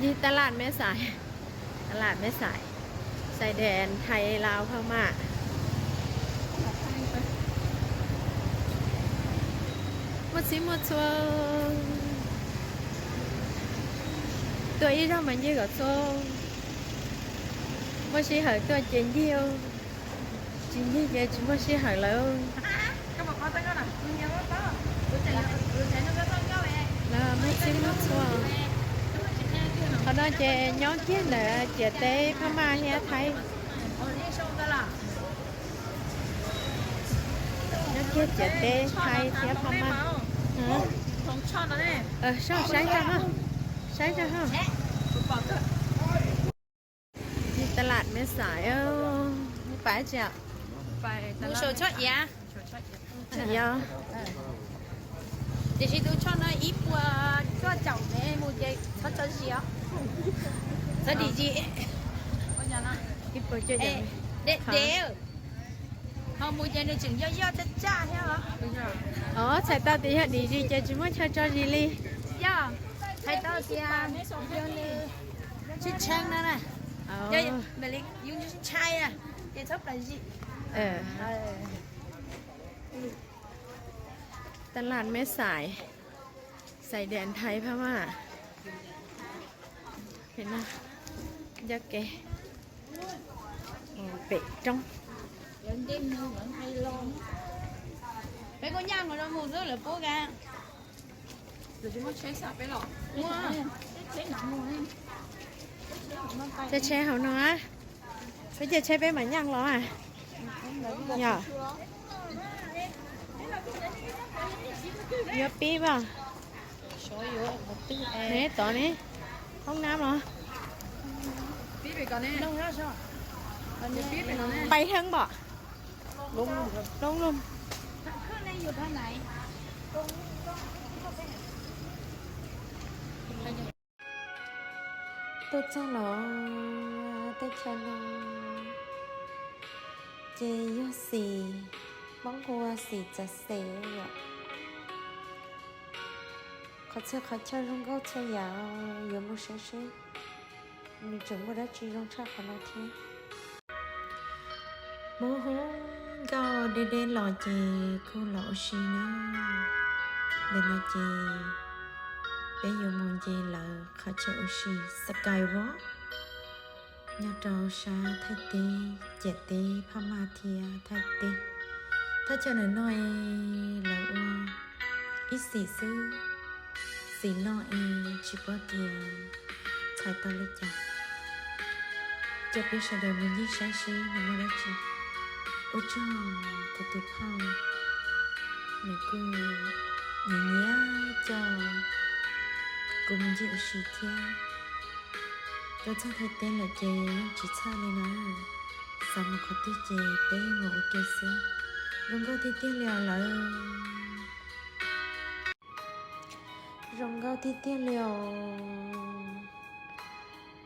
Yig tab laj meb xais, tab laj meb xais, xais dees Thais Laus Phaj Maj. Muaj txhij muaj txhua, tuaj ib zaug mas ncig kom txhua. Muaj sij hawm tuaj ces ncig, tsis ncig ces tsis muaj sij hawm lawm. Lawv muaj txhij muaj txhua. Qhov no ces nyob kiag ntawm ciam teb Phaj Maj thiab Thaib. Nyob kiag ciam teb Thaib thiab Phaj Maj. Saib, saib zog, saib zog. Yig tab laj meb xais, pais tsi? Mus saum tshob iav. Yog. Tiam sis tus tshob no ib puas cuaj caum mev mus ces txhob tso zis os. Txhob dim zis. Ib puas cuaj caum. Deb deb. Ho mus ces nws tseem yoj yoj caj caj thiab os. Os, txhais tau tias yog dim zis ces tsis muaj chaw tso zis li. Yog, txhais tau tias yog nws tsis tsheej no na. Yog, yog ntshai ces txhob plam zis. Tab laj meb xais, xais dees Thais Phaj Maj. Ncaj kev pem roob. Peb kuj nyaj nkaus no mus xwb lawv pub ka. Caij tsheb hauv no, peb caij tsheb peb mam nyaj los. Yog, yuav pib mas. Neb tod ne, hoob nab los. Pais heev npom. Loob lug. Tuaj txog los tej chaw no ces yog xim, Hmoob hu ua xim txav xes yom. Qhov txhia qhov chaw zoo nkauj txhua yam, yuav mus saib seb nws tseem muaj dab tsi zoo tshaj qhov no thiab. Hmoob hoob nkauj deb deb los ces kuj los ua si na. Ntawm no ces peb yuav mus nce lawv qhov chaw ua si Sky Walk nyob rau sab Thaib teb, ciam teb Phaj Maj thiab Thaib teb. Thaj chaw ntawm no es lawv ua ib xim xwb, xim no es tsis paub tias txhais tau li cas. Coj peb sawv daws mus ncig saib seb nws muaj dab tsi. Ua tsaug kuv tus phauj, nws kuj nyiam nyiam coj kuv mus ncig ua si thiab. Tuaj txog Thaib teb lawm ces yeej tsis txhawj li na, xav mus qhov twg ces peb mus ua ke xwb. Zoo nkauj tiag tiag li os lawv. Zoo nkauj tiag tiag li os.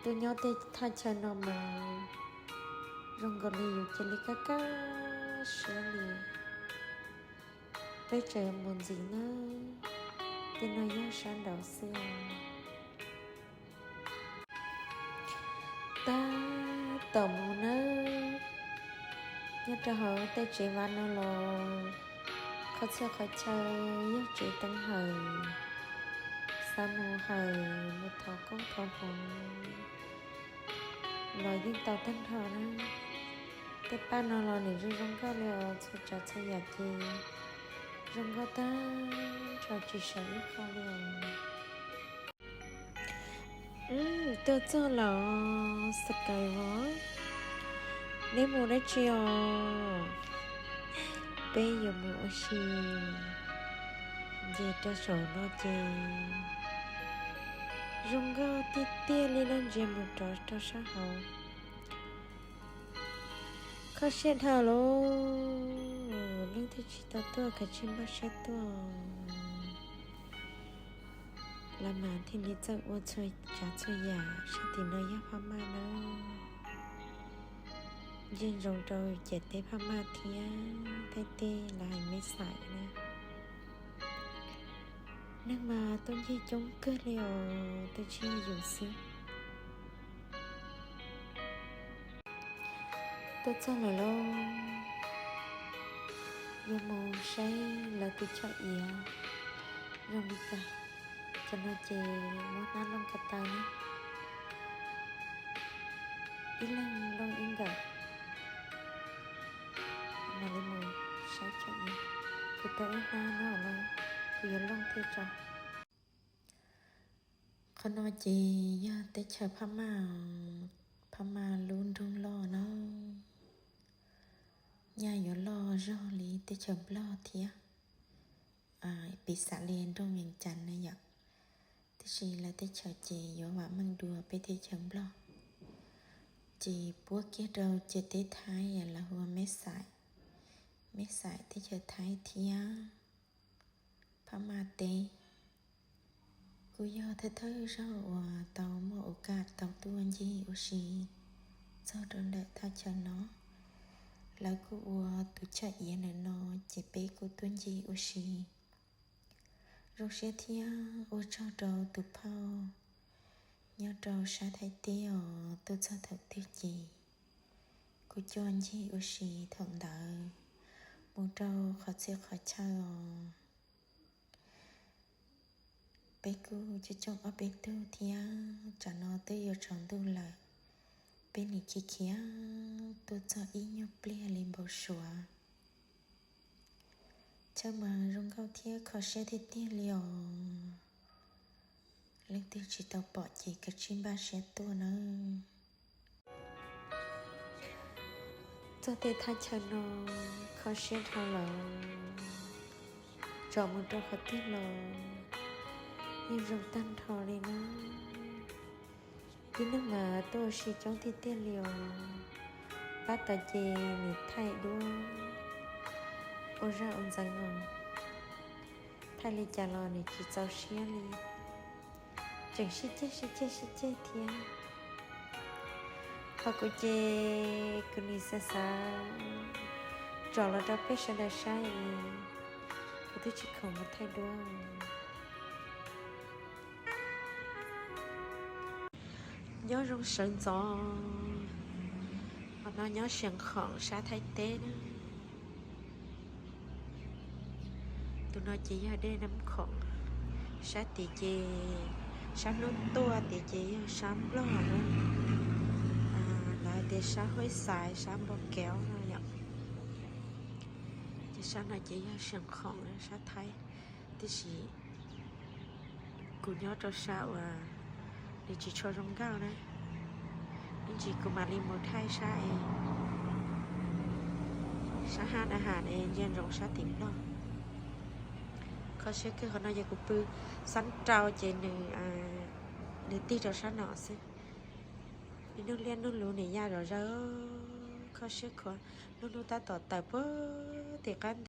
Tuaj nyob tej thaj chaw no mas zoo nkaus li yus cia li kaj kaj siab li. Peb tseem mus ntxiv na, tej no yog sab nraud xwb. Tab tom mus nawb, nyob rau hauv tej tsev vaj no los qhov txhia qhov chaw yog tsev teev hawm, xav mus hawm mus thov koob thov hmoov los yeej tau tag nrho na. Tej paj no los nws zoo zoo nkauj li os, txhua tsav txhua yam ces zoo nkauj tag nrho tsis saum ib qho li os. Tuaj txog los Sky Walk, neb mus dab tsi os? Peb yuav mus ua si. Nce rau saum no ces zoo nkauj tiag tiag li, laj ntsia mus rov rau sab hauv. Kho siab dhau lawm, leej twg tsis tau tuaj kav tsij npaj siab tuaj. Lawv mas thiaj li txawj ua txhua tsav txhua yam. Sab tim no yog Phaj Maj nawb. Nce ntsoov rau ciam teb Phaj Maj thiab Thaib teb lawv hais Meb Xais na. Neeg mas tuaj ncig coob kawg li os, twb tsis yog yus xwb. Tuaj txog lawm lauj, yuav mus saib lawv tus choj iav zoo li cas. Cov no ces muab hnab looj ko taw na, ib leeg looj ib nkawm. Mam li mus saib choj iav, kuv tau ib hnab no lawm, kuv yuav looj thiaj tso. Qhov no ces yog teb chaws Phab Maj, Phab Maj lub nroog loj na. Nyaj yuav loj zog li teb chaws Nplog thiab, piv xam li nroog Vees Cas na yom. Tiam sis lawv teb chaws ces yuav vam meej dua peb teb chaws Nplog. Ces puab kiag rau ciam teb Thaib lawv hu ua Meb Xais, Meb Xais teb chaws Thaib thiab Phab Maj teb. Kuj yog thawj thawj zaug uas tau muaj ua kaj tau tuaj ncig ua si txog rau ntawm thaj chaw no. Lawv kuj ua tus choj iav ntawm no, ces peb kuj tuaj ncig ua si. Zoo siab thiab ua tsaug rau tus phauj nyob rau sab Thaib teb os, tuaj txog thaum twg ces kuj coj ncig ua si thaum ntawd mus rau qhov txhia qhov chaw os. Peb kuj coob coob ob peb tug thiab, tsam no twb yuav tsaus ntuj lawm, peb nim khiav khiav tuaj txog ib nyuag pliag li npau suav. Chaw mas zoo nkauj thiab kho siab tiag tiag li os. Leej twg tsis tau pom ces kav tsij npaj siab tuaj nawb. Txog tej thaj chaw no kho siab dhau lawm, tsom mus rau qhov twg los yeej zoo tag nrho li na. Tib neeg mas tuaj ua si coob tiag tiag li os. Pab tod ces nim thaij duab ua zaj ua ntxeev os, thaij li cas los nws tsis txaus siab li, tseem sib ceg sib ceg sib ceg thiab. Ho kuv ces kuv nim xav xav tsom los rau peb sawv daws saib, kuv twb tsis khoom mus thaij duab. Nyob zoo sawv ntxov, qhov no nyob Sias Khoom sab Thaib teb na. Tus no ces yog dej Nab Khoom, sab tid ces, sab hnub tuaj tid ces yog sab Nplog na. Lawv tias sab Huab Xais, sab Npau Kev no yom. Ces sab no ces yog Sias Khoom sab Thaib, tiam sis kuv nyob rau sab uas nws tsis tshua zoo nkauj na. Ib ntsis kuv mam li mus thaij sab es, sab hab na has es ntsia ntsoov sab tim Nplog. Kho siab kawg, qhov no yog kuv pw xab rau ces nws, nws tig rau sab no xwb. Ib hnub liab hnub luv nim ya zom zaws, kho siab khuav, lub hnub tab tom tawm puag tim qab